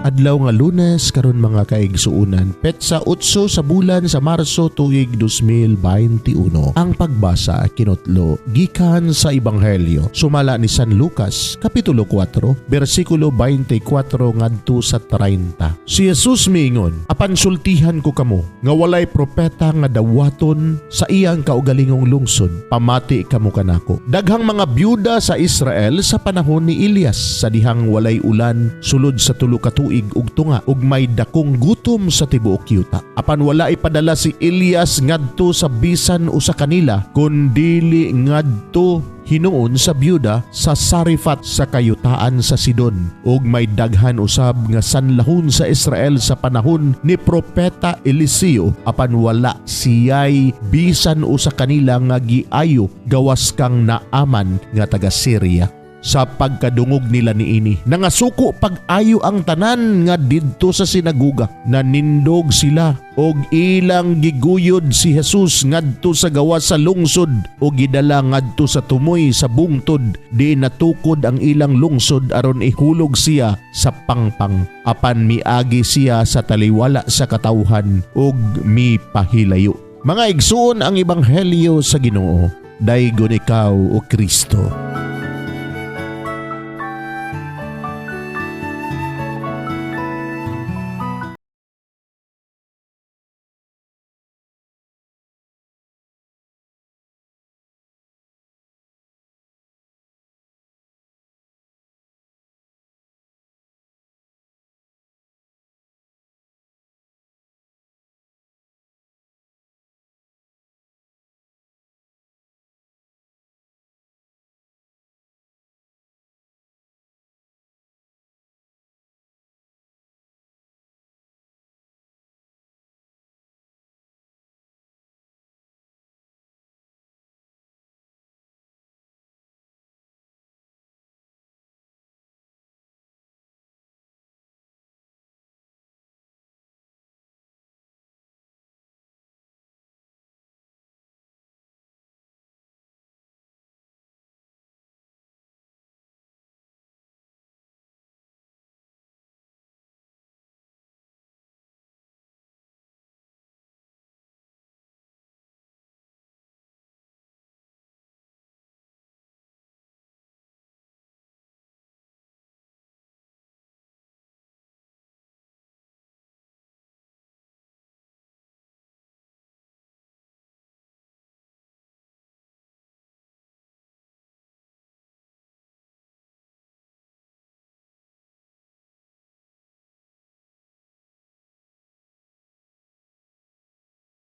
Adlaw nga Lunes karon, mga kaigsuonan, petsa 8 sa bulan sa Marso, tuig 2021. Ang pagbasa kinutlo gikan sa Ebanghelyo sumala ni San Lucas, kapitulo 4, bersikulo 24 ngadto sa 30. Si Jesus miingon, "Apan sultihan ko kamo nga walay propeta nga dawaton sa iyang kaugalingong lungsod. Pamati kamo kanako. Daghang mga byuda sa Israel sa panahon ni Elias, sa dihang walay ulan sulod sa 3 ka tuig ug tunga ug may dakong gutom sa tibuok yuta. Apan wala ipadala si Elias ngadto sa bisan usa kanila, kundili ngadto hinuon sa byuda sa Sarifat sa kayutaan sa Sidon. Ug may daghan usab nga sanlahon sa Israel sa panahon ni propeta Eliseo, apan wala siyay bisan usa kanila nga giayo gawas kang Naaman nga taga Syria." Sa pagkadungog nila niini, nangasuko pag-ayo ang tanan nga didto sa sinaguga. Nanindog sila og ilang giguyod si Jesus ngadto sa gawas sa lungsod og gidala ngadto sa tumoy sa bungtod, di natukod ang ilang lungsod aron ihulog siya sa pangpang. Apan miagi siya sa taliwala sa katawhan ug mipahilayo. Mga igsuon, ang ebanghelyo sa Ginoo. Daygon ikaw, o Kristo.